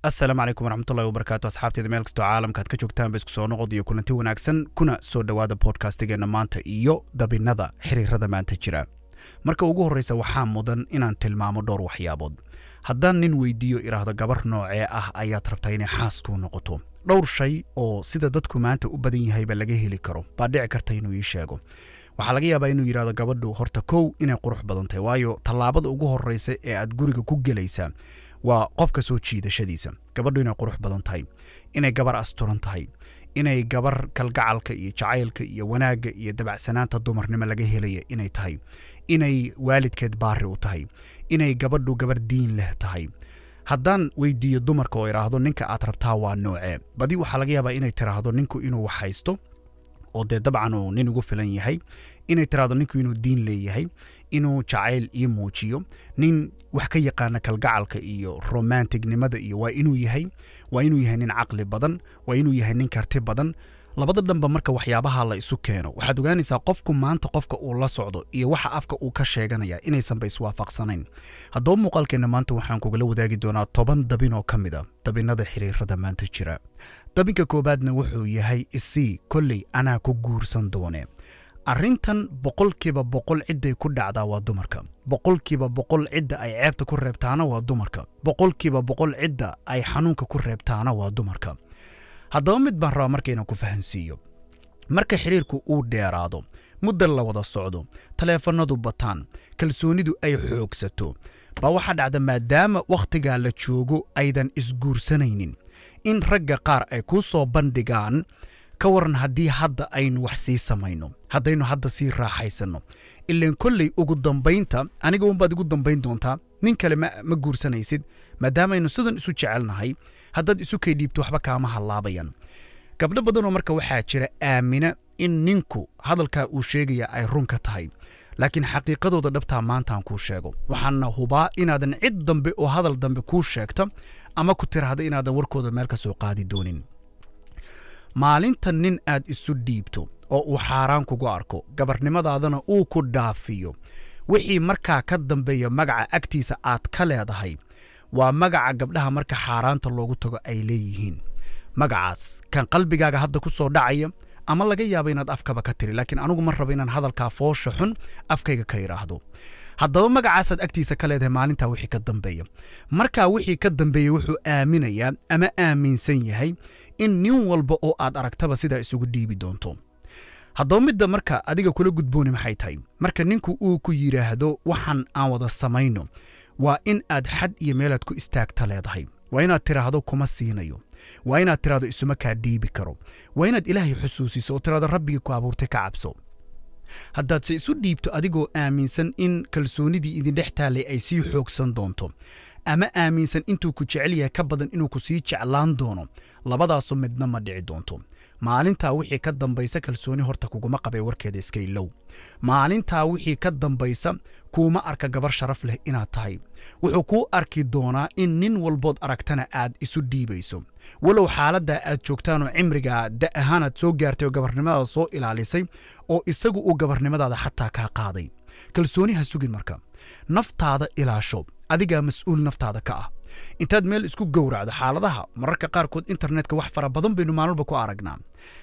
Asalaamu calaykum waraxmatullahi wabarakaatu. Asxaabteeda meel kastoo caalamka aad ka joogtaan ba, isku soo noqod iyo kulanti wanaagsan. Kuna soo dhowaada podcastigeenna maanta iyo dabinada xiriirada maanta jira. Marka ugu horreysa, waxaa mudan inaan tilmaamo dhowr waxyaabood. Haddaan nin weydiiyo, idhaahdo, "Gabar noocee ah ayaad rabtaa inay xaaskuu noqoto?" dhowr shay oo sida dadku maanta u badan yahayba laga heli karo baa dhici karta inuu ii sheego. Waxaa laga yaabaa inuu yidhahdo gabadhu horta kow inay qurux badan tahay, waayo tallaabada ugu horreysa ee aad guriga ku gelaysaa waa qofka soo jiidashadiisa. Gabadhu inay qurux badan tahay, inay gabar asturan tahay, inay gabar kalgacalka iyo jacaylka iyo wanaagga iyo dabacsanaanta dumarnimo laga helaya inay tahay, inay waalidkeed baari u tahay, inay gabadhu gabar diin leh tahay. Haddaan weydiiyo dumarka oo idhaahdo, "Ninka aad rabtaa waa noocee?" badi waxaa laga yaabaa inay tiraahdo ninku inuu wax haysto oo dee dabcan uu nin ugu filan yahay, inay tiraahdo ninku inuu diin leeyahay, inuu jacayl ii muujiyo, nin wax ka yaqaana kalgacalka iyo romanticnimada iyo waa inuu yahay, waa inuu yahay nin caqli badan, waa inuu yahay nin karti badan. Labada dhanba marka waxyaabaha la isu keeno, waxaad ogaanaysaa qofku maanta qofka uu la socdo iyo waxa afka uu ka sheeganaya inaysanba iswaafaqsanayn. Haddaba muuqaalkeenna maanta waxaan kugula wadaagi doonaa 10 dabin oo ka mid a dabinada xiriirada maanta jira. Dabinka koowaadna wuxuu yahay "Isii, kolley anaa ku guursan doone." Arrintan 100% cidday ku dhacdaa waa dumarka. 100% cidda ay ceebta ku reebtaana waa dumarka. 100% cidda ay xanuunka ku reebtaana waa dumarka. Haddaba mid baan rabaa marka inaan ku fahansiiyo. Marka xiriirku uu dheeraado, muddo la wada socdo, taleefannadu bataan, kalsoonidu ay xoogsato, baa waxaa dhacda, maadaama wakhtigaa la joogo aydan isguursanaynin, in ragga qaar ay kuu soo bandhigaan, "Ka waran haddii hadda aynu wax sii samayno, haddaynu hadda sii raaxaysanno? Ilaan kolley ugu dambaynta aniga unbaad igu dambayn doontaa, nin kale ma guursanaysid. Maadaamaynu sidan isu jecelnahay, haddaad isu kay dhiibto, waxba kaama hallaabayan." Gabdho badanoo marka waxaa jira aamina in ninku hadalkaa uu sheegaya ay run ka tahay, laakiin xaqiiqadooda dhabtaa maantaan kuu sheego. Waxaana hubaa inaadan cid dambe oo hadal dambe kuu sheegta ama ku tiraahda inaadan warkooda meel ka soo qaadi doonin. Maalinta nin aad isu dhiibto oo uu xaaraan kugu arko, gabarnimadaadana uu ku dhaafiyo, wixii markaa ka dambeeya magaca agtiisa aad ka leedahay waa magaca gabdhaha marka xaaraanta loogu tago ay leeyihiin. Magacaas kan qalbigaaga hadda ku soo dhacaya ama laga yaabo inaad afkaba ka tiri, laakiin anigu ma rabo inaan hadalkaa foosha xun afkayga ka idhaahdo. Haddaba magacaasaad agtiisa ka leedahay maalintaa wixii ka dambeeya. Markaa wixii ka dambeeya wuxuu aaminayaa ama aaminsan yahay in nin walba oo aad aragtaba sidaa isugu dhiibi doonto. Haddaba midda marka adiga kula gudbooni maxay tahay? Marka ninku uu ku yidhaahdo, "Waxaan aan wada samayno," waa in aad xad iyo meelaad ku istaagta leedahay. Waa inaad tiraahdo, "Kuma siinayo." Waa inaad tiraahdo, "Isuma kaa dhiibi karo." Waa inaad Ilaahay xusuusiso oo tiraahdo, "Rabbigii ku abuurtay ka cabso." Haddaad se isu dhiibto adigoo aaminsan in kalsoonidii idin dhex taallay ay sii xoogsan doonto, ama aaminsan intuu ku jecel yahay ka badan inuu ku sii jeclaan doono, labadaasu midna ma dhici doonto. Maalintaa wixii ka dambaysa kalsooni horta kuguma qabay, warkeeda iska ilow. Maalintaa wixii ka dambaysa kuuma arka gabar sharaf leh inaad tahay. Wuxuu kuu arki doonaa in nin walbood aragtana aad isu dhiibayso, walow xaaladdaa aad joogtaanoo cimrigaa da ahaanaad soo gaartay oo gabarnimadaada soo ilaalisay oo isagu uu gabarnimadaada xataa kaa qaaday. Kalsooni ha sugin. Marka naftaada ilaasho, adigaa mas-uul naftaada ka ah. Intaad meel isku gowracdo, xaaladaha mararka qaarkood internetka wax fara badan baynu maalmalba ku aragnaa,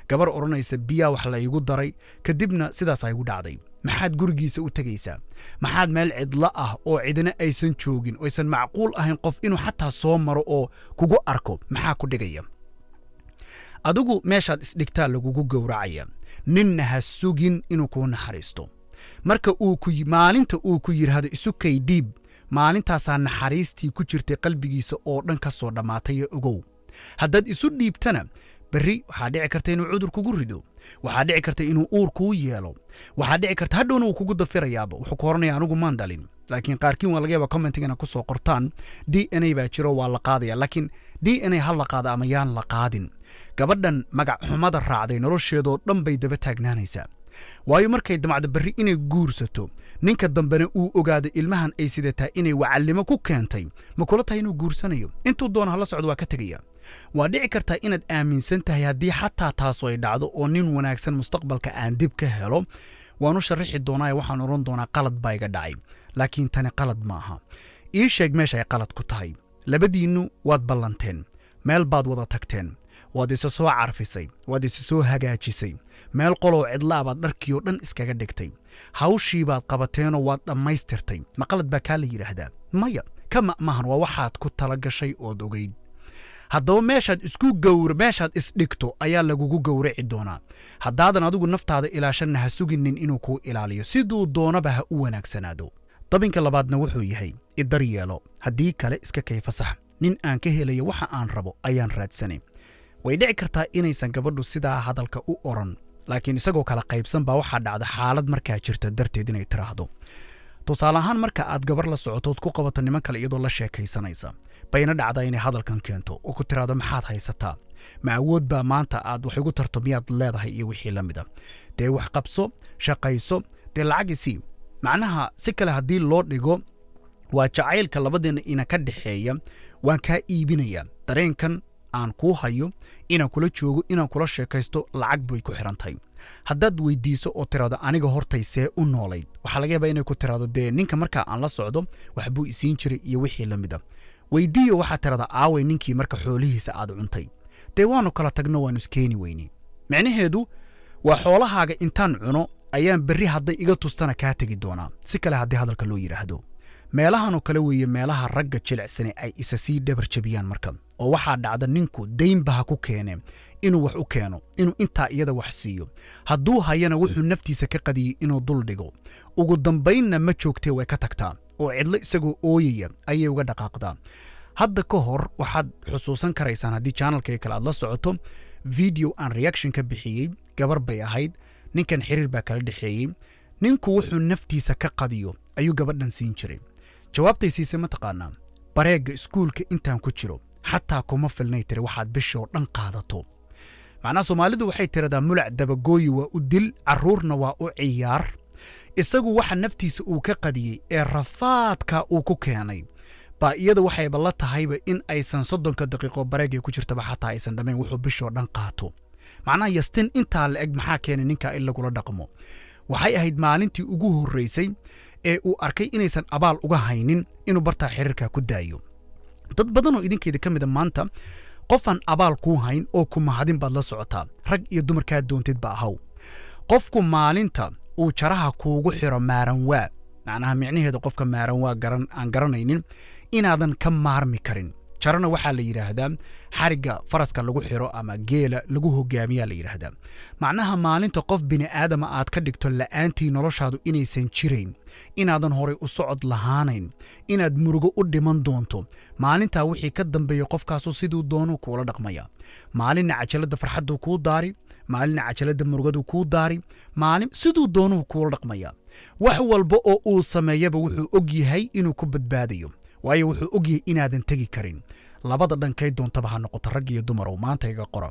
gabar odhanaysa, "Biyaa wax la iigu daray, kadibna sidaas igu dhacday." Maxaad gurigiisa u tegaysaa? Maxaad meel cidlo ah oo cidina aysan joogin oo aysan macquul ahayn qof inuu xataa soo maro oo kugu arko, maxaa ku dhigaya? Adigu meeshaad isdhigtaa lagugu gowracaya. Ninna ha sugin inuu kuu naxariisto. Marka uu ku maalinta uu ku yidhaahdo, "Isu kay dhiib," maalintaasaa naxariistii ku jirtay qalbigiisa oo dhan ka soo dhammaatay. Ogow, haddaad isu dhiibtana, berri waxaa dhici karta inuu cudur kugu rido, waxaa dhici karta inuu uur kuu yeelo, waxaa dhici karta hadhowna wuu kugu dafirayaaba. Wuxuu ku oranaya, "Anigu maan dhalin." Laakiin qaarkiin waa laga yaaba commentiga inaad ku soo qortaan, "DNA baa jiro, waa la qaadaya." Laakiin DNA ha la qaada ama yaan la qaadin, gabadhan magac xumada raacday nolosheedoo dhan bay daba taagnaanaysaa. Waayo, markay damacdo berri inay guursato, ninka dambena uu ogaado ilmahan ay sidataa inay wacallimo ku keentay, ma kula tahay inuu guursanayo? Intuu doono hala socdo, waa ka tegaya. Waa dhici kartaa inaad aaminsan tahay, haddii xataa taasu ay dhacdo oo nin wanaagsan mustaqbalka aan dib ka helo, waan u sharixi doonaa, waxaan odhan doonaa, "Qalad baa iga dhacay." Laakiin tani qalad ma aha. Ii sheeg meesha ay qalad ku tahay. Labadiinnu waad ballanteen. Meel baad wada tagteen, waad isa soo carfisay, waad isa soo hagaajisay, meel qoloo cidlaa baad dharkii oo dhan iskaga dhigtay, hawshii baad qabateenoo waad dhammaystirtay. Ma qalad baa kaa la yidhaahdaa? Maya, kama maahan, waa waxaad ku tala gashay ood ogeyd. Haddaba meeshaad isku gowr, meeshaad isdhigto ayaa lagugu gowraci doonaa. Haddaadan adigu naftaada ilaashanna, ha suginin inuu kuu ilaaliyo, siduu doonaba ha u wanaagsanaado. Dabinka labaadna wuxuu yahay: idar yeelo, haddii kale iska kay fasax, nin aan ka helayo waxa aan rabo ayaan raadsanay. Way dhici kartaa inaysan gabadhu sidaa hadalka u oran, laakiin isagoo kala qaybsan baa waxaa dhacda xaalad markaa jirta darteed inay tiraahdo. Tusaale ahaan, marka aad gabar la socotood ku qabato niman kale iyadoo la sheekaysanaysa, bayna dhacdaa inay hadalkan keento oo ku tiraahdo: "Maxaad haysataa? Ma awood baa maanta aad wax igu tarto miyaad leedahay?" iyo wixii la mida. Dee wax qabso, shaqayso, dee lacag isii. Macnaha si kale haddii loo dhigo, waa jacaylka labadeenna ina ka dhexeeya waan kaa iibinayaa. Dareenkan aan kuu hayo, inaan kula joogo, inaan kula sheekaysto, lacag bay ku xidhan tahay. Haddaad weydiiso oo tiraahdo: "Aniga hortay see u noolayd?" waxaa laga yaabaa inay ku tiraahdo: "Dee ninka markaa aan la socdo waxbuu isiin jiray," iyo wixii la mid a. Weydiiyo, waxaad tirahdaa: "Aaway ninkii marka xoolihiisa aad cuntay?" "Dee waannu kala tagno, waannu iskeeni weyney." Micnaheedu waa xoolahaaga intaan cuno ayaan berri hadday iga tustana kaa tegi doonaa, si kale haddii hadalka loo yidhaahdo. Meelahanoo kale weeye meelaha ragga jilicsane ay isa sii dhabar jebiyaan marka, oo waxaa dhacda ninku daynba ha ku keene inuu wax u keeno, inuu intaa iyada wax siiyo, hadduu hayana wuxuu naftiisa ka qadiyey inuu dul dhigo. Ugu dambaynna ma joogtee, way ka tagtaa oo cidlo isagoo ooyaya ayay uga dhaqaaqdaa. Hadda ka hor waxaad xusuusan karaysaan, haddii channelkay kale aad la socoto, video aan reaction ka bixiyey. Gabar bay ahayd, ninkan xiriir baa kala dhexeeyey. Ninku wuxuu naftiisa ka qadiyo ayuu gabadhan siin jiray. Jawaabtay siisay ma taqaanaa? "Breakga iskuulka intaan ku jiro xataa kuma filnay," tiri, "waxaad bishoo dhan qaadato." Macnaha Soomaalidu waxay tiradaa: "Mulac dabagooyi waa u dil, carruurna waa u ciyaar." Isagu waxa naftiisa uu ka qadiyey ee rafaadka uu ku keenay baa iyada waxayba la tahayba in aysan 30-ka daqiiqo breakgay ku jirtaba xataa aysan dhammayn wuxuu bishoo dhan qaato. Macnaha yastin intaa la eg maxaa keenay ninkaa in lagula dhaqmo? Waxay ahayd maalintii ugu horraysay ee uu arkay inaysan abaal uga haynin inuu bartaa xiriirkaa ku daayo. Dad badan oo idinkeeda ka mida maanta qofaan abaal kuu hayn oo ku mahadin baad la socotaa, rag iyo dumarkaa doontid ba ahaw. Qofku maalinta uu jaraha kuugu xiro maaran waa, macnaha micnaheeda qofka maaran waa garan aan garanaynin, inaadan ka maarmi karin. Jarana waxaa la yidhaahdaa xarigga faraska lagu xiro ama geela lagu hogaamiyaa la yidhaahdaa. Macnaha maalinta qof bini aadama aad ka dhigto la'aantii noloshaadu inaysan jirayn, inaadan horay u socod lahaanayn, inaad murugo u dhiman doonto, maalintaa wixii ka dambeeya qofkaasu siduu doonuu kuula dhaqmaya. Maalinna cajaladda farxadduu kuu daari, maalinna cajaladda murugadu kuu daari, maalin siduu doonuu kuula dhaqmaya. Wax walba oo uu sameeyaba wuxuu og yahay inuu ku badbaadayo, waayo wuxuu og yahay inaadan tegi karin. Labada dhankay doontaba ha noqoto, rag iyo dumarow, maanta iga qora: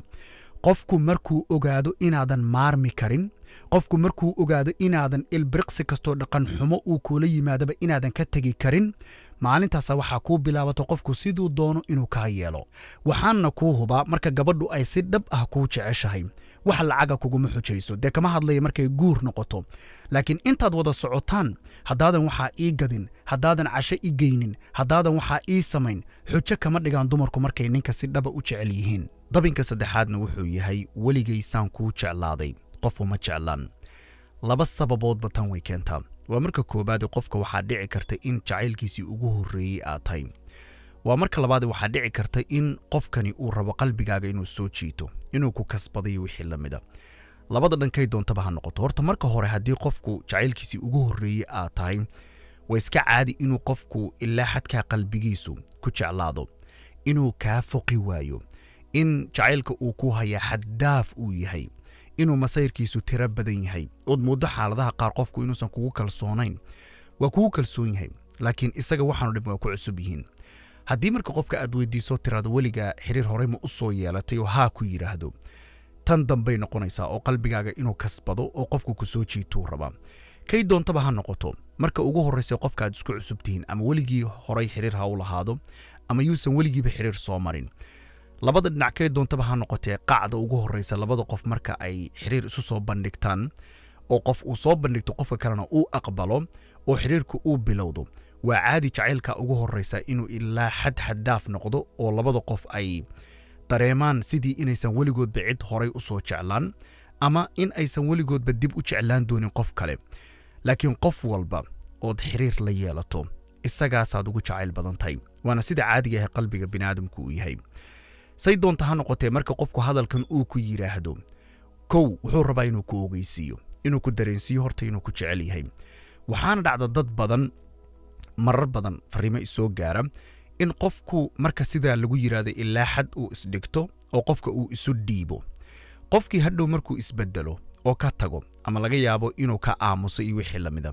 qofku markuu ogaado inaadan maarmi karin, qofku markuu ogaado inaadan ilbiriqsi kastoo dhaqan xumo uu kuula yimaadaba inaadan ka tegi karin, maalintaasa waxaa kuu bilaabato qofku siduu doono inuu kaa yeelo. Waxaanna kuu hubaa, marka gabadhu ay si dhab ah kuu jeceshahay, wax lacaga kuguma xujayso. Dee kama hadlaya markay guur noqoto, laakiin intaad wada socotaan, haddaadan waxaa ii gadin, haddaadan casho i geynin, haddaadan waxaa ii samayn, xujo kama dhigaan dumarku markay ninka si dhaba u jecel yihiin. Dabinka saddexaadna wuxuu yahay: "Weligaysaan kuu jeclaaday qof uma jeclaan." Laba sababoodba tan way keentaa. Waa marka koowaad, qofka waxaa dhici karta in jacaylkiisii ugu horreeyey aad tahay. Waa marka labaad, waxaa dhici karta in qofkani uu rabo qalbigaaga inuu soo jiito, inuu ku kasbadayo, wixii la mida. Labada dhankay doontaba ha noqoto. Horta marka hore, haddii qofku jacaylkiisii ugu horreeyey aad tahay, waa iska caadi inuu qofku ilaa xadkaa qalbigiisu ku jeclaado, inuu kaa foqi waayo, in jacaylka uu ku hayaa xaddaaf uu yahay, inuu masayrkiisu tiro badan yahay, ood mooddo xaaladaha qaar qofku inuusan kugu kalsoonayn. Waa kugu kalsoon yahay, laakiin isaga waxaanu dhib waa ku cusub yihiin. Haddii marka qofka aad weydiiso, tiraado: "Weligaa xiriir horey ma u soo yeelatay?" oo haa ku yidhaahdo, tan dambay noqonaysaa oo qalbigaaga inuu kasbado oo qofku ku soo jiituu rabaa. Kay doontaba ha noqoto, marka ugu horraysa qofka aad isku cusub tihiin, ama weligii horay xiriir ha u lahaado ama yuusan weligiiba xiriir soo marin, labada dhinac kay doontaba ha noqotee, qacda ugu horraysa labada qof marka ay xiriir isu soo bandhigtaan, oo qof uu soo bandhigto, qofka kalena uu aqbalo, oo xiriirku uu bilowdo, waa caadi jacaylka ugu horraysa inuu ilaa xad xaddaaf noqdo oo labada qof ay Dareemaan sidii inaysan weligoodba cid horay u soo jeclaan ama in aysan weligoodba dib u jeclaan doonin qof kale. Laakiin qof walba ood xiriir la yeelato, isagaasaad ugu jacayl badan tahay, waana sida caadiga ah qalbiga biniaadamku uu yahay. Say doonta ha noqotee, marka qofku hadalkan uu ku yidhaahdo, kow, wuxuu rabaa inuu ku ogeysiiyo, inuu ku dareensiiyo horta inuu ku jecel yahay. Waxaana dhacda dad badan, marar badan fariimo isoo gaara, in qofku marka sidaa lagu yidhaahdo ilaa xad uu isdhigto oo qofka uu isu dhiibo. Qofkii hadhow markuu isbedelo oo ka tago ama laga yaabo inuu ka aamuso iyo wixii lamida,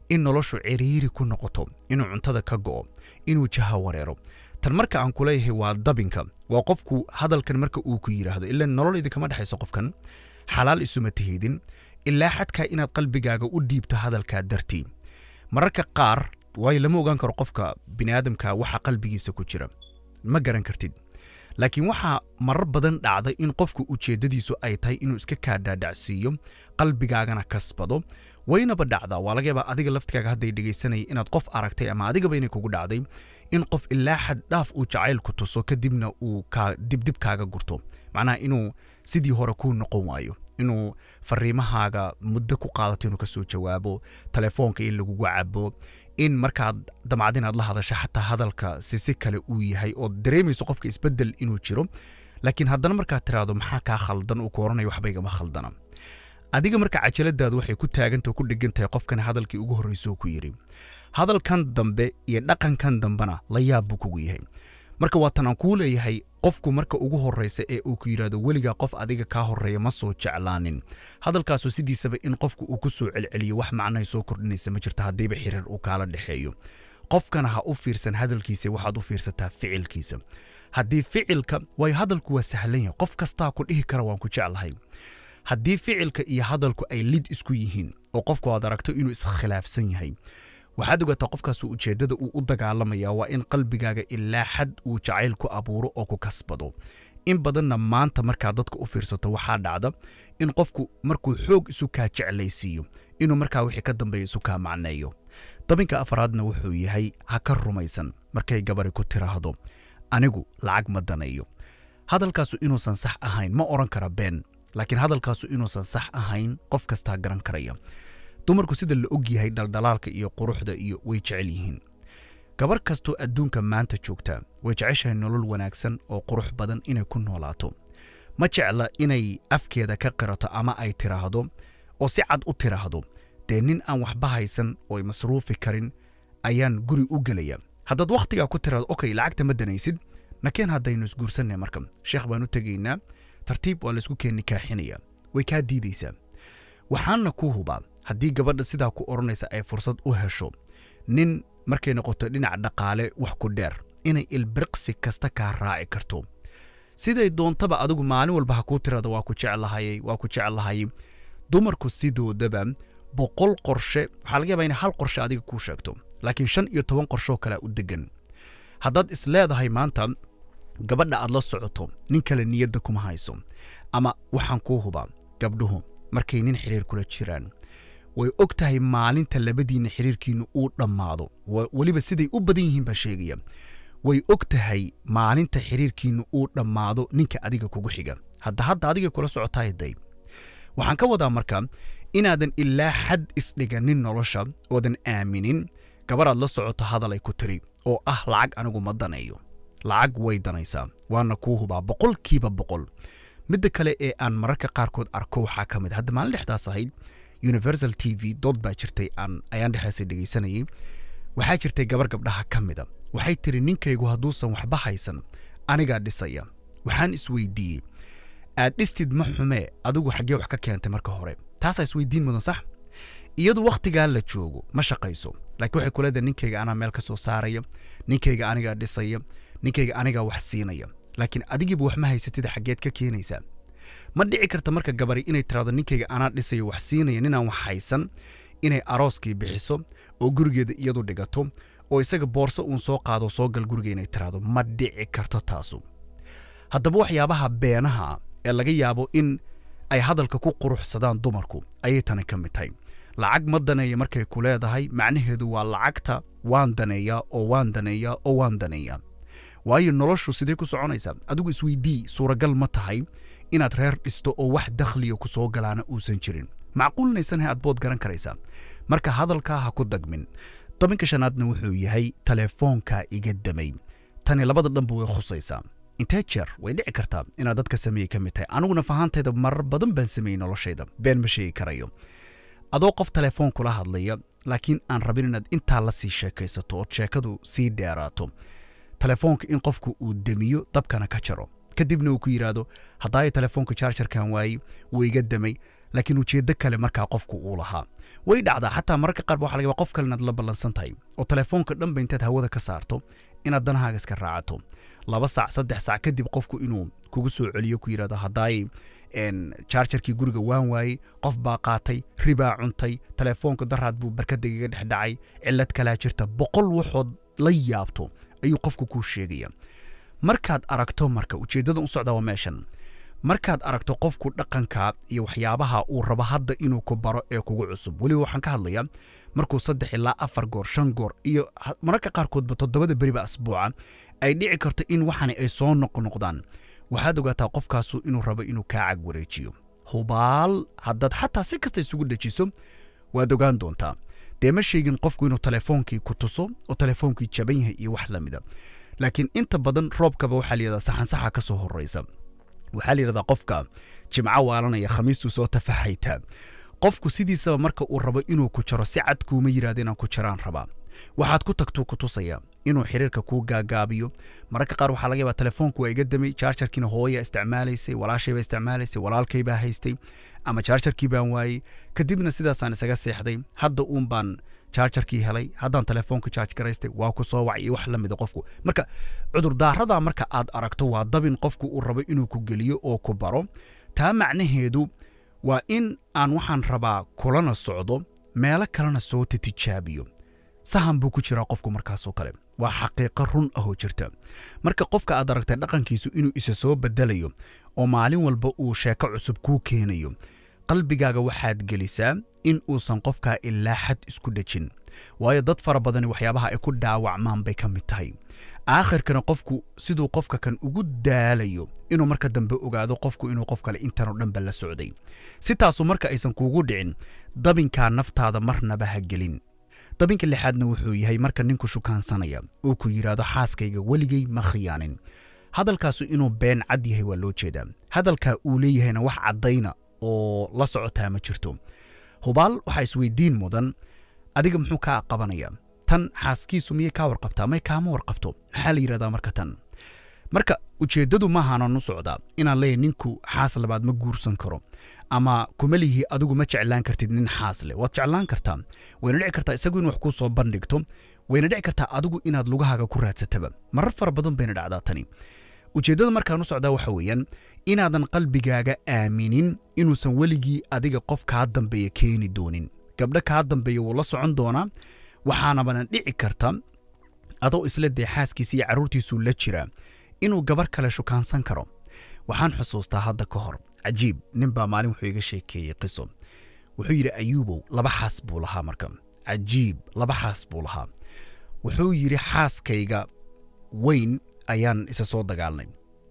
in noloshu ciriiri ku noqoto, inuu cuntada ka go'o, inuu jaha wareero. Tan marka aan kuleeyahay waa dabinka, waa qofku hadalkan marka uu ku yidhaahdo, ila nolol idinkama dhexayso qofkan, xalaal isuma tihidin, ilaa xadkaa inaad qalbigaaga u dhiibto hadalkaa dartii mararka qaar, waayo lama ogaan karo qofka biniaadamka waxa qalbigiisa ku jira, ma garan kartid. Laakiin waxaa marar badan dhacda in qofku ujeeddadiisu ay tahay inuu iska kaa dhaadhacsiiyo, qalbigaagana kasbado. Waynaba dhacdaa, waa laga yaabaa adiga laftigaaga hadday dhegaysanaya inaad qof aragtay ama adigaba inay kugu dhacday in qof ilaa xad dhaaf uu jacaylku tuso, kadibna uu kaa dibdib kaaga gurto, macnaha inuu sidii hore kuu noqon waayo, inuu fariimahaaga muddo ku qaadato inuu kasoo jawaabo, telefoonka in lagugu cabo, in markaad damcad inaad la hadasho xataa hadalka si kale uu yahay, ood dareemayso qofka isbedel inuu jiro. Laakiin haddana markaad tiraahdo "Maxaa kaa khaldan?" uu ku oranayo "Waxba igama khaldana." Adiga marka cajaladaadu waxay ku taaganta oo ku dhegan tahay qofkan hadalkii ugu horreysay oo ku yidhi. Hadalkan dambe iyo dhaqankan dambena la yaab buu kugu yahay. Marka waa tan aan kuu leeyahay, qofku marka ugu horreysa ee uu ku yidhaahdo "Weligaa qof adiga kaa horreeya ma soo jeclaanin," hadalkaasu sidiisaba in qofku uu ku soo celceliyo wax macnahay soo kordhinaysa ma jirto haddiiba xiriir uu kaala dhexeeyo. Qofkana ha u fiirsan hadalkiisa, waxaad u fiirsataa ficilkiisa. Haddii ficilka, waayo hadalku waa sahlan yahay, qof kastaa ku dhihi kara "Waan ku jeclahay." Haddii ficilka iyo hadalku ay lid isku yihiin oo qofku aad aragto inuu iskhilaafsan yahay, waxaad ogaataa qofkaasu ujeeddada uu u dagaalamaya waa in qalbigaaga ilaa xad uu jacayl ku abuuro oo ku kasbado. In badanna maanta markaa dadka u fiirsato, waxaa dhacda in qofku markuu xoog isu kaa jeclaysiiyo, inuu markaa wixii ka dambeeya isu kaa macneeyo. Dabinka afraadna wuxuu yahay, ha ka rumaysan markay gabari ku tiraahdo "Anigu lacag ma daneeyo." Hadalkaasu inuusan sax ahayn ma odhan kara been, laakiin hadalkaasu inuusan sax ahayn qof kastaa garan karaya. Dumarku sida la og yahay dhaldhalaalka iyo quruxda iyo way jecel yihiin. Gabar kastoo adduunka maanta joogta way jeceshahay nolol wanaagsan oo qurux badan inay ku noolaato. Ma jecla inay afkeeda ka qirato ama ay tiraahdo oo si cad u tiraahdo, "Dee nin aan waxba haysan oo masruufi karin ayaan guri u gelaya." Haddaad wakhtigaa ku tiraahdo, "Okay, lacagta ma danaysid, nakeen haddaynu isguursanay, marka sheekh baan u tegaynaa, tartiib waa laysku keen nikaaxinaya," way kaa diidaysaa. Waxaana ku hubaa haddii gabadha sidaa ku odhanaysa ay fursad u hesho nin markay noqoto dhinac dhaqaale wax ku dheer, inay ilbiriqsi kasta kaa raaci karto siday doontaba. Adigu maalin walba ha kuu tirada "Waa ku jeclahayay, waa ku jeclahayay." Dumarku sidoodaba 100 qorshe waxaa laga yaabaa inay hal qorshe adiga kuu sheegto, laakiin 15 qorshoo kalea u degan. Haddaad is leedahay maanta gabadha aad la socoto nin kale niyadda kuma hayso, ama waxaan kuu hubaa gabdhuhu markay nin xiriir kula jiraan way og tahay maalinta labadiinna xiriirkiinnu uu dhammaado. Weliba siday u badan yihiin baa sheegaya, way og tahay maalinta xiriirkiinnu uu dhammaado ninka adiga kugu xiga. Hadda adiga kula socotaay day. Waxaan ka wadaa marka inaadan ilaa xad isdhiganin nolosha, oodan aaminin gabaraad la socoto hadal ay ku tiri oo ah "Lacag anigu ma daneeyo." Lacag way danaysaa, waana kuu hubaa 100%. Midda kale ee aan mararka qaarkood arko waxaa ka mid, hadda maalin dhexdaas ahayd Universal TV dood baa jirtay, aan ayaan dhexdaasay dhegaysanayay. Waxaa jirtay gabar gabdhaha ka mida, waxay tiri, "Ninkaygu hadduusan waxba haysan anigaa dhisaya." Waxaan isweydiiyey, aad dhistid ma xumee, adigu xaggee wax ka keentay marka hore? Taasaa isweydiin mudan. Sax, iyadu wakhtigaa la joogo ma shaqayso, laakiin waxay ku leedahay, "Ninkayga anaa meel ka soo saaraya, ninkayga anigaa dhisaya, ninkayga anigaa wax siinaya." Laakiin adigiiba wax ma haysatida, xaggeed ka keenaysaa? Ma dhici karta marka gabari inay tiraahdo "Ninkayga anaa dhisayo, wax siinaya," ninaan wax haysan inay arooskii bixiso oo gurigeeda iyadu dhigato oo isaga boorso uun soo qaado, "Soo gal guriga," inay tiraahdo ma dhici karto taasu. Haddaba waxyaabaha beenaha ee laga yaabo in ay hadalka ku quruxsadaan dumarku ayay tani ka mid tahay. "Lacag ma daneeya" markay ku leedahay, macnaheedu waa "Lacagta waan daneeyaa oo waan daneeyaa oo waan daneeyaa." Waayo, noloshu sidee ku soconaysaa? Adigu isweydii, suuragal ma tahay inaad reer dhisto oo wax dakhliya ku soo galaana uusan jirin? Macquulinaysanhay, aad bood garan karaysaa. Marka hadalkaa ha ku dagmin. Dabinka shanaadna wuxuu yahay telefoonka iga damay. Tani labada dhanba way khusaysaa. Intee jeer way dhici kartaa inaad dadka sameeyey ka mid tahay? Aniguna fahaantayda marar badan baan sameeyey noloshayda, been ma sheegi karayo. Adoo qof telefoon kula hadlaya, laakiin aan rabin inaad intaa la sii sheekaysato ood sheekadu sii dheeraato, telefoonka in qofku uu demiyo, dabkana ka jaro, kadibna uu ku yidhaahdo, "Haddaayo telefoonka charger-kan waayey, wuu iga damay," laakiin ujeeddo kale markaa qofku uu lahaa. Way dhacdaa. Xataa mararka qaar ba waxa laga yabaa qof kale inaad la ballansan tahay oo telefoonka dhanba intaad hawada ka saarto inaad danahaaga iska raacato. 2 saac, 3 saac kadib qofku inuu kugu soo celiyo, ku yidhahdo, "Haddaay charger-kii guriga waan waayey, qof baa qaatay, ribaa cuntay, telefoonka daraad buu barkada igaga dhex dhacay, cillad kalaa jirta." 100 waxood la yaabto ayuu qofku kuu sheegaya. Markaad aragto, marka ujeeddada u socdaa waa meeshan, markaad aragto qofku dhaqanka iyo waxyaabaha uu rabo hadda inuu ku baro ee kugu cusub, weliba waxaan ka hadlayaa markuu 3 ilaa 4 goor, 5 goor iyo mararka qaarkoodba 7-da beriba asbuuca ay dhici karto in waxani ay soo noqnoqdaan, waxaad ogaataa qofkaasu inuu rabo inuu kaa cag wareejiyo. Hubaal, haddaad xataa si kasta isugu dhejiso, waad ogaan doontaa. Dee ma sheegin qofku inuu telefoonkii ku tuso oo telefoonkii jaban yahay iyo wax la mida, laakiin inta badan roobkaba waxaa la yidhahdaa saxansaxa ka soo horraysa. Waxaa la yidhahdaa qofka Jimco waalanaya Khamiistuu soo tafaxaytaa. Qofku sidiisaba marka uu rabo inuu ku jaro, si cad kuuma yidhahdo inaan ku jaraan rabaa. Waxaad ku tagtuu ku tusaya inuu xiriirka kuu gaagaabiyo. Mararka qaar waxaa laga yaabaa, "Telefoonku waa iga damay, charger-kiina hooya isticmaalaysay, walaashay isticmaalaysay, walaalkay baa haystay, ama charger-kii baan waayey, kadibna sidaasaan isaga seexday, hadda uun baan charger-kii helay, haddaan telefoonka charge garaystay, waa ku soo wacay," iyo wax la mida. Qofku marka cudurdaarada marka aad aragto, waa dabin qofku uu rabo inuu ku geliyo oo ku baro. Taa macnaheedu waa in aan waxaan rabaa kulana socdo, meelo kalena soo titijaabiyo. Sahan buu ku jiraa qofku markaasoo kale. Waa xaqiiqo run ahoo jirta. Marka qofka aad aragtay dhaqankiisu inuu isa soo bedelayo oo maalin walba uu sheeko cusub kuu keenayo, qalbigaaga waxaad gelisaa in uusan qofkaa ilaa xad isku dhejin. Waayo, dad fara badani waxyaabaha ay ku dhaawacmaan bay ka mid tahay. Aakhirkana qofku siduu qofka kan ugu daalayo inuu marka dambe ogaado qofku inuu qof kale intanoo dhanba la socday. Si taasu marka aysan kuugu dhicin, dabinkaa naftaada marnaba ha gelin. Dabinka lixaadna wuxuu yahay marka ninku shukaansanaya uu ku yidhaahdo, "Xaaskayga weligay ma khiyaanin." Hadalkaasu inuu been cad yahay waa loo jeedaa. Hadalkaa uu leeyahayna wax caddayna oo la socotaa ma jirto. Hubaal, waxaa isweydiin mudan, adiga muxuu kaa qabanaya tan? Xaaskiisu miyay kaa warqabtaa? May kaama warqabto. Maxaa la yidhahdaa marka tan? Marka ujeeddadu maahanan u socdaa inaan leeyahay ninku xaas labaad ma guursan karo, ama kuma lihi adigu ma jeclaan kartid nin xaas leh. Waad jeclaan kartaa, wayna dhici kartaa isagu in wax kuu soo bandhigto, wayna dhici kartaa adigu inaad lugahaaga ku raadsataba. Marar fara badan bayna dhacdaa tani. Ujeeddada markaan u socdaa waxa weeyaan inaadan qalbigaaga aaminin inuusan weligii adiga qof kaa dambeeya keeni doonin. Gabdho kaa dambeeya wuu la socon doonaa. Waxaanabana dhici karta adoo isla dee xaaskiisa iyo carruurtiisuu la jiraa inuu gabar kale shukaansan karo. Waxaan xusuustaa hadda ka hor, cajiib, nin baa maalin wuxuu iga sheekeeyey qiso. Wuxuu yidhi, "Ayuubow," laba xaas buu lahaa. Marka cajiib, laba xaas buu lahaa. Wuxuu yidhi, "Xaaskayga weyn ayaan isa soo dagaalnay.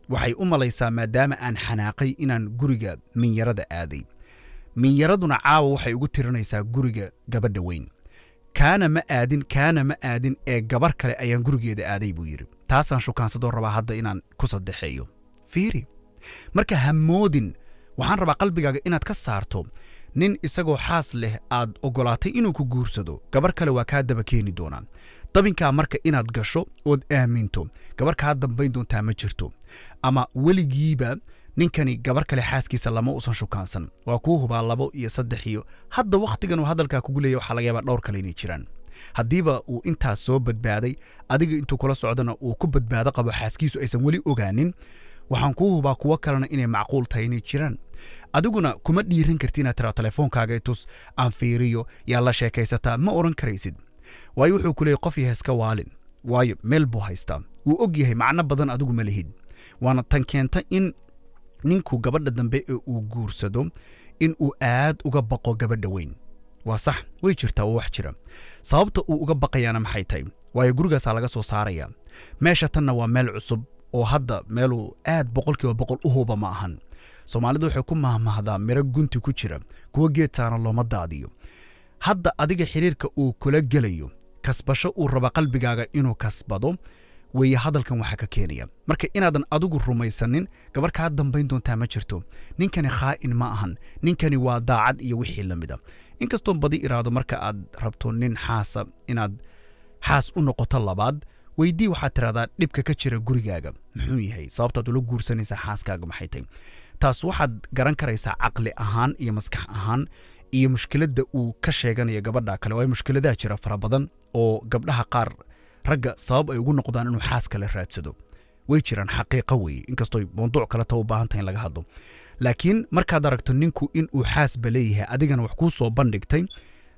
Waxay u malaysaa maadaama aan xanaaqay inaan guriga minyarada aaday. Minyaraduna caawa waxay ugu tirinaysaa guriga gabadha weyn. Kaana ma aadin, kaana ma aadin, ee gabar kale ayaan gurigeeda aaday," buu yidhi. "Taasaan shukaansadoo rabaa hadda inaan ku saddexeeyo." Fiiri marka, hamoodin. Waxaan rabaa qalbigaaga inaad ka saarto nin isagoo xaas leh aad oggolaatay inuu ku guursado, gabar kale waa kaa daba keeni doonaa. Dabinkaa marka inaad gasho ood aaminto gabar kaa dambayn doontaa ma jirto, ama weligiiba ninkani gabar kale xaaskiisa lama uusan shukaansan, waa kuu hubaa. Labo iyo saddex iyo hadda wakhtigan uu hadalkaa kugu leeya, waxaa laga yaabaa dhowr kale inay jiraan. Haddiiba uu intaas soo badbaaday, adiga intuu kula socdona uu ku badbaado qabo, xaaskiisu aysan weli ogaanin, waxaan kuu hubaa kuwo kalena inay macquul tahay inay jiraan. Adiguna kuma dhiiran karti inaad tiraa, "Telefoonkaaga tus aan fiiriyo, yaa la sheekaysataa?" Ma odhan karaysid. Waayo, wuxuu ku leeyay, "Qof yahay iska waalin." Waayo, meel buu haystaa, wuu og yahay, macno badan adigu ma lihid. Waana tan keenta in ninku gabadha dambe ee uu guursado in uu aad uga baqo gabadha weyn. Waa sax, way jirtaa, waa wax jira. Sababta uu uga baqayaana maxay tahay? Waayo, gurigaasaa laga soo saaraya. Meesha tanna waa meel cusub oo hadda meeluu aad 100% u huba ma ahan. Soomaalidu waxay ku mahmahdaa, miro gunti ku jira kuwa geedtaana looma daadiyo. Hadda adiga xiriirka uu kula gelayo, kasbasho uu raba qalbigaaga inuu kasbado weeye. Hadalkan waxaa ka keenaya marka inaadan adigu rumaysanin gabar kaa dambayn doontaa ma jirto, ninkani khaa'in ma ahan, ninkani waa daacad iyo wixii la mida. Inkastoo badi iraado, marka aad rabto nin xaasa inaad xaas u noqoto labaad, weydii. Waxaad tidhahdaa, "Dhibka ka jira gurigaaga muxuu yahay? Sababtaad ula guursanaysaa xaaskaaga maxay tahay?" Taas waxaad garan karaysaa caqli ahaan iyo maskax ahaan iyo mushkiladda uu ka sheeganayo gabadha kale. Waayo, mushkiladaha jira fara badan oo gabdhaha qaar ragga sabab ay ugu noqdaan inuu xaas kale raadsado way jiraan, xaqiiqo weeye, inkastoo mawduuc kale ta u baahan tahay in laga hadlo. Laakiin markaad aragto ninku inuu xaasba leeyahay, adigana wax kuu soo bandhigtay,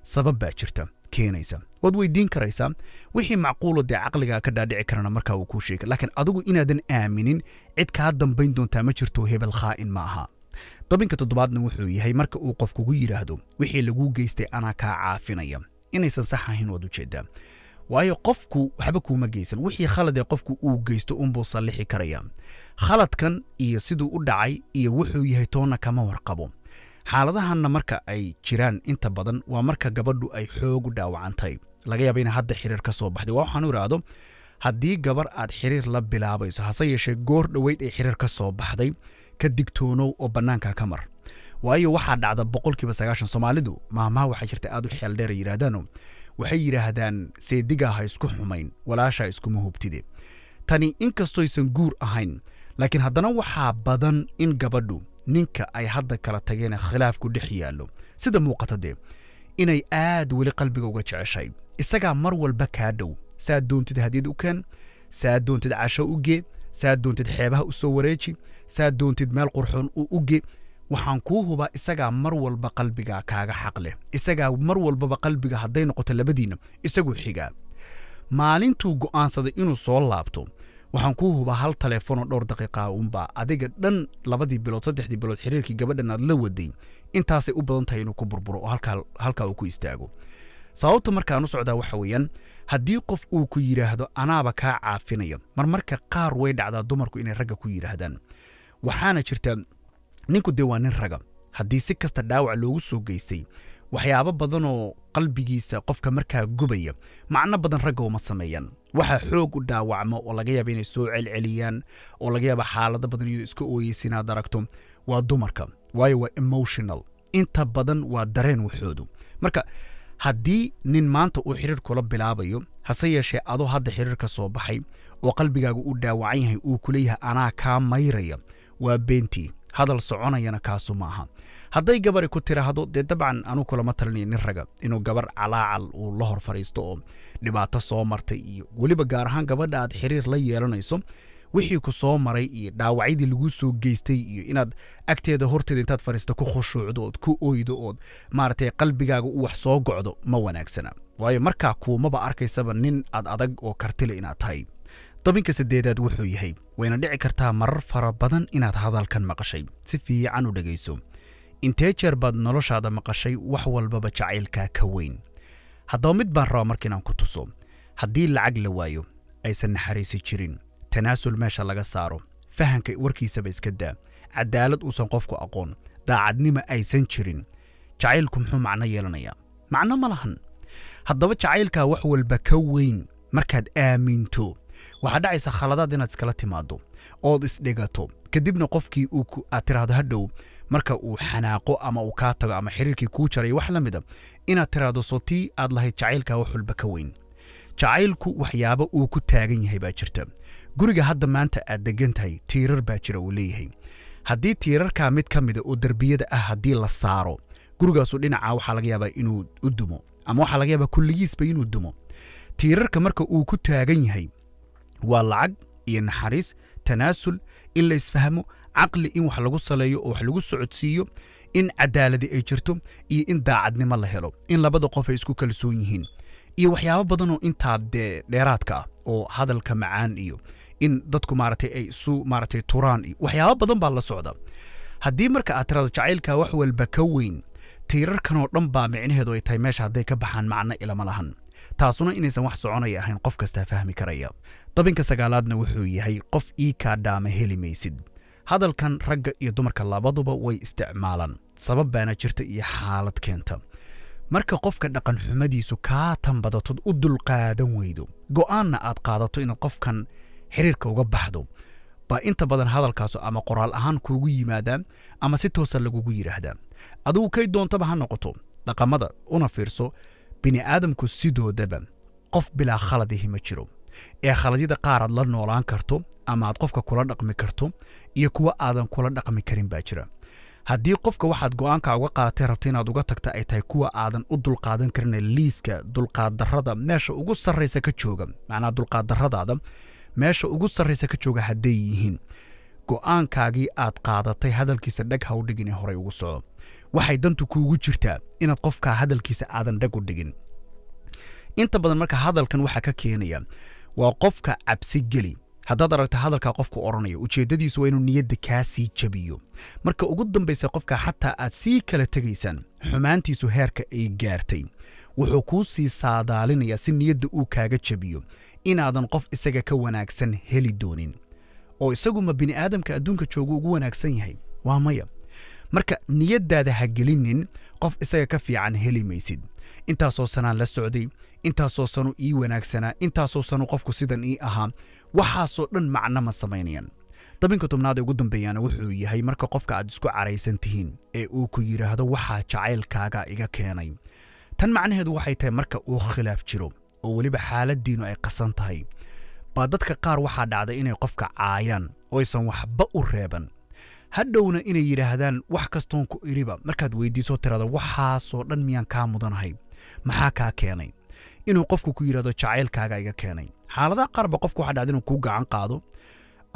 sabab baa jirta keenaysa. Waad weydiin karaysaa wixii macquulo dee caqligaa ka dhaadhici karana markaa uu kuu sheegay. Laakiin adigu inaadan aaminin cid kaa dambayn doontaa ma jirto, hebel khaa'in ma aha. Dabinka toddobaadna wuxuu yahay marka uu qof kugu yidhaahdo, "Wixii laguu geystay anaa kaa caafinaya." Inaysan sax ahayn waad ujeedaa, waayo qofku waxba kuuma geysan. Wixii khalad ee qofku uu geysto unbuu sallixi karaya. Khaladkan iyo siduu u dhacay iyo wuxuu yahay toonna kama warqabo. Xaaladahanna marka ay jiraan inta badan waa marka gabadhu ay xoog u dhaawacantay, laga yaaba inay hadda xiriir ka soo baxday. Waa waxaan u idhaahdo, haddii gabar aad xiriir la bilaabayso, hase yeeshee goor dhoweyd ay xiriir ka soo baxday, ka digtoonow oo bannaanka ka mar. Waayo, waxaa dhacda 90% Soomaalidu maahmaha waxaa jirta aad u xeel dheer ay yidhaahdaano. Waxay yidhaahdaan, "Seedigaa ha isku xumayn, walaashaa iskuma hubtide." Tani inkastoysan guur ahayn, laakiin haddana waxaa badan in gabadhu ninka ay hadda kala tageen, khilaafku dhex yaallo, sida muuqata dee inay aad weli qalbiga uga jeceshay. Isagaa mar walba kaa dhow. Saad doontid hadiyad u keen, saad doontid casho u gee, saad doontid xeebaha u soo wareeji, saad doontid meel qurxoon u ge. Waxaan kuu hubaa isagaa mar walba qalbiga kaaga xaq leh. Isagaa mar walbaba qalbiga, hadday noqoto labadiinna, isaguu xigaa. Maalintuu go'aansaday inuu soo laabto, waxaan kuu hubaa hal taleefonoo dhowr daqiiqa unbaa adiga dhan 2dii bilood, 3dii bilood xiriirkii gabadhan aad la waday intaasay u badan tahay inuu ku burburo oo halkaa uu ku istaago. Sababta markaan u socdaa waxa weeyaan, haddii qof uu ku yidhaahdo, "Anaaba kaa caafinaya," marmarka qaar way dhacdaa dumarku inay ragga ku yidhaahdaan. Waxaana jirta, ninku dee waa nin raga, haddii si kasta dhaawac loogu soo geystay, waxyaabo badanoo qalbigiisa qofka markaa gubaya macno badan ragga uma sameeyaan. Waxaa xoog u dhaawacmo oo laga yaaba inay soo celceliyaan oo laga yaaba xaalado badan iyadoo iska ooyeysa inaad aragto waa dumarka. Waayo, waa emotional inta badan, waa dareen waxoodu. Marka haddii nin maanta uu xiriir kula bilaabayo, hase yeeshee adoo hadda xiriir ka soo baxay oo qalbigaaga uu dhaawacan yahay, uu kuleeyahay, "Anaa kaa mayraya," waa beentii, hadal soconayana kaasu ma aha. Hadday gabari ku tiraahdo, dee dabcan anuu kulama talinaya nin raga inuu gabar calaacal uu la hor fadhiisto oo dhibaato soo martay, iyo weliba gaar ahaan gabadha aad xiriir la yeelanayso, wixii ku soo maray iyo dhaawacyadii laguu soo geystay, iyo inaad agteeda horteeda intaad fadhiisto ku khushuucdo ood ku oydo ood maaragtay qalbigaaga uu wax soo gocdo ma wanaagsana. Waayo, markaa kuumaba arkaysaba nin aad adag oo kartile inaad tahay. Dabinka sideedaad wuxuu yahay, wayna dhici kartaa marar fara badan inaad hadalkan maqashay, si fiican u dhegayso: Intee jeer baad noloshaada maqashay, "Wax walbaba jacaylkaa ka weyn"? Haddaba mid baan rabaa marka inaan ku tuso. Haddii lacag la waayo, aysan naxariisi jirin, tanaasul meesha laga saaro, fahanka warkiisaba iska daa, cadaalad uusan qofku aqoon, daacadnimo aysan jirin, jacaylku muxuu macno yeelanayaa? Macno ma lahan. Haddaba jacaylkaa wax walba ka weyn markaad aaminto, waxaa dhacaysa khaladaad inaad iskala timaado ood isdhigato. Kadibna qofkii uu aad tiraahdo hadhow marka uu xanaaqo ama uu kaa tago ama xiriirkii kuu jaray wax la mida, inaad tiraahdo, "Sotii aad lahayd jacaylkaa wax walba ka weyn?" Jacaylku waxyaabo uu ku taagan yahay baa jirta. Guriga hadda maanta aad degan tahay tiirar baa jira uu leeyahay. Haddii tiirarkaa mid ka mida oo derbiyada ah haddii la saaro, gurigaasu dhinacaa waxaa laga yaabaa inuu u dumo, ama waxaa laga yaabaa kulligiisba inuu dumo. Tiirarka marka uu ku taagan yahay waa lacag iyo naxariis, tanaasul, in la isfahmo, caqli in wax lagu saleeyo oo wax lagu socodsiiyo, in cadaaladi ay jirto iyo in daacadnimo la helo, in labada qof ay isku kalsoon yihiin, iyo waxyaabo badanoo intaa dee dheeraadka ah oo hadalka macaan iyo in dadku maaragtay ay isu maaragtay turaan iyo waxyaabo badan baa la socda. Haddii marka aad tirado jacaylka wax walba ka weyn, tiirarkan oo dhan baa micnaheedu ay tahay meesha hadday ka baxaan macno ilama lahan. Taasuna inaysan wax soconaya ahayn qof kastaa fahmi karaya. Dabinka sagaalaadna wuxuu yahay: qof ii kaa dhaama heli maysid. Hadalkan ragga iyo dumarka labaduba way isticmaalaan, sabab baana jirta iyo xaalad keenta. Marka qofka dhaqan xumadiisu kaa tanbadatod u dulqaadan weydo, go'aanna aad qaadato inaad qofkan xiriirka uga baxdo, baa inta badan hadalkaasu ama qoraal ahaan kuugu yimaadaa ama si toosa lagugu yidhaahdaa. Adigu kay doontaba ha noqoto. Dhaqamada una fiirso, bini aadamku sidoodaba qof bilaa khaladihi ma jiro, ee khaladyada qaar aad la noolaan karto ama aad qofka kula dhaqmi karto iyo kuwa aadan kula dhaqmi karin baa jira. Haddii qofka waxaad go'aanka uga qaadatay rabto inaad uga tagta ay tahay kuwa aadan u dulqaadan karin, liiska dulqaaddarrada meesha ugu sarraysa ka jooga, macnaha dulqaaddarradaada meesha ugu sarraysa ka jooga hadday yihiin, go'aankaagii aad qaadatay hadalkiisa dheg ha u dhigin ee horay ugu soco. Waxay dantu kuugu jirtaa inaad qofkaa hadalkiisa aadan dheg u dhigin. Inta badan marka hadalkan waxaa ka keenaya waa qofka cabsi geli. Haddaad aragto hadalkaa qofku odhanayo, ujeeddadiisu waa inuu niyadda kaa sii jabiyo. Marka ugu dambaysa qofka xataa aad sii kala tegaysaan, xumaantiisu heerka ay gaartay, wuxuu kuu sii saadaalinayaa si niyadda uu kaaga jabiyo inaadan qof isaga ka wanaagsan heli doonin. Oo isagu ma bini aadamka adduunka joogu ugu wanaagsan yahay? Waa maya. Marka niyaddaada ha gelinin qof isaga ka fiican heli maysid. Intaasoo sanaan la socday, intaasoo sanu ii wanaagsanaa, intaasoo sanu qofku sidan ii ahaa, waxaasoo dhan macno ma samaynayaan. Dabinka 10aad ee ugu dambeeyaana wuxuu yahay: marka qofka aad isku caraysan tihiin ee uu ku yidhaahdo "waxaa jacaylkaaga iga keenay". Tan macnaheedu waxay tahay, marka uu khilaaf jiro oo weliba xaaladdiinnu ay qasan tahay, baa dadka qaar waxaa dhacday inay qofka caayaan oo aysan waxba u reeban, hadhowna inay yidhaahdaan wax kastoon ku idhiba. Markaad weydiiso tirada "waxaasoo dhan miyaan kaa mudanahay? Maxaa kaa keenay?", inuu qofku ku yidhahdo "jacaylkaaga iga keenay". Xaaladaha qaar ba qofku waxaa dhacda inuu kuu gacan qaado,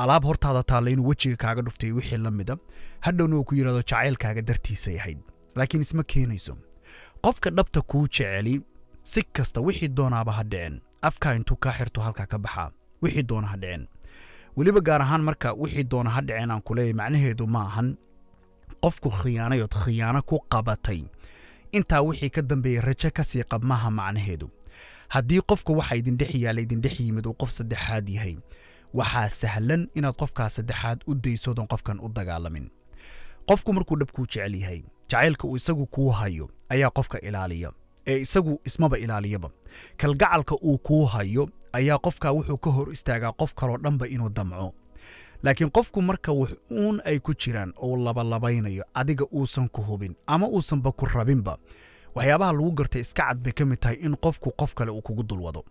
alaab hortaada taalla inuu wejiga kaaga dhuftay, wixii la mida, hadhowna uu ku yidhahdo "jacaylkaaga dartiisay ahayd". Laakiin isma keenayso. Qofka dhabta kuu jeceli, si kasta wixii doonaaba ha dhicin, afkaa intuu kaa xirto halkaa ka baxaa, wixii doona ha dhicin. Weliba gaar ahaan marka wixii doona ha dhicin aan kuleeyahy, macnaheedu ma ahan qofku khiyaanay ood khiyaano ku qabatay intaa wixii ka dambeeyey rajo ka sii qab, maaha macnaheedu. Haddii qofka waxa idindhex yaalla, idindhex yimid, uu qof saddexaad yahay, waxaa sahlan inaad qofkaas saddexaad u daysoodan qofkan u dagaalamin. Qofku markuu dhab kuu jecel yahay, jacaylka uu isagu kuu hayo ayaa qofka ilaaliya, ee isagu ismaba ilaaliyaba. Kalgacalka uu kuu hayo ayaa qofka wuxuu ka hor istaagaa qof kaloo dhanba inuu damco. Laakiin qofku marka wax uun ay ku jiraan oo labalabaynayo, adiga uusan ku hubin ama uusanba ku rabinba, waxyaabaha lagu gartay iska cad bay ka mid tahay in qofku qof kale uu kugu dulwado.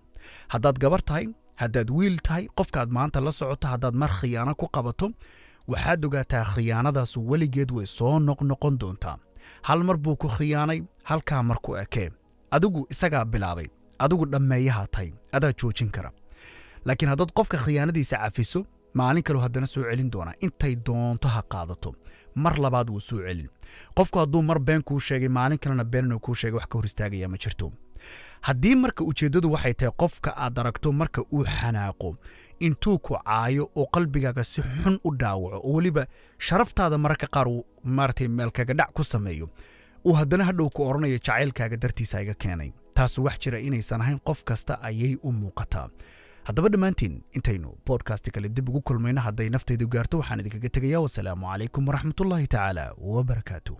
Haddaad gabar tahay, haddaad wiil tahay, qofkaad maanta la socoto haddaad mar khiyaano ku qabato, waxaad ogaataa khiyaanadaasu weligeed way soo noqnoqon doontaa. Hal mar buu ku khiyaanay, halkaa mar ku ekee. Adigu isagaa bilaabay, adigu dhammeeyaha tahay, adaa joojin kara. Laakiin haddaad qofka khiyaanadiisa cafiso, maalin kaleu haddana soo celin doonaa. Intay doonto ha qaadato, mar labaad wuu soo celin. Qofku hadduu mar been kuu sheegay, maalin kalena been inuu kuu sheegay wax ka hor istaagaya ma jirto. Haddii marka ujeeddadu waxay tahay, qofka aad aragto marka uu xanaaqo intuu ku caayo oo qalbigaaga si xun u dhaawaco oo weliba sharaftaada mararka qaar uu maaragtay meel kaga dhac ku sameeyo, uu haddana hadhow ku odhanayo "jacaylkaaga dartiisa iga keenay", taasu wax jira inaysan ahayn qof kasta ayay u muuqataa. Haddaba dhammaantiin, intaynu podcast kale dib ugu kulmayno, hadday naftaydu gaarto, waxaan idinkaga tegayaa wasalaamu calaykum waraxmatullaahi tacaala wabarakaatu.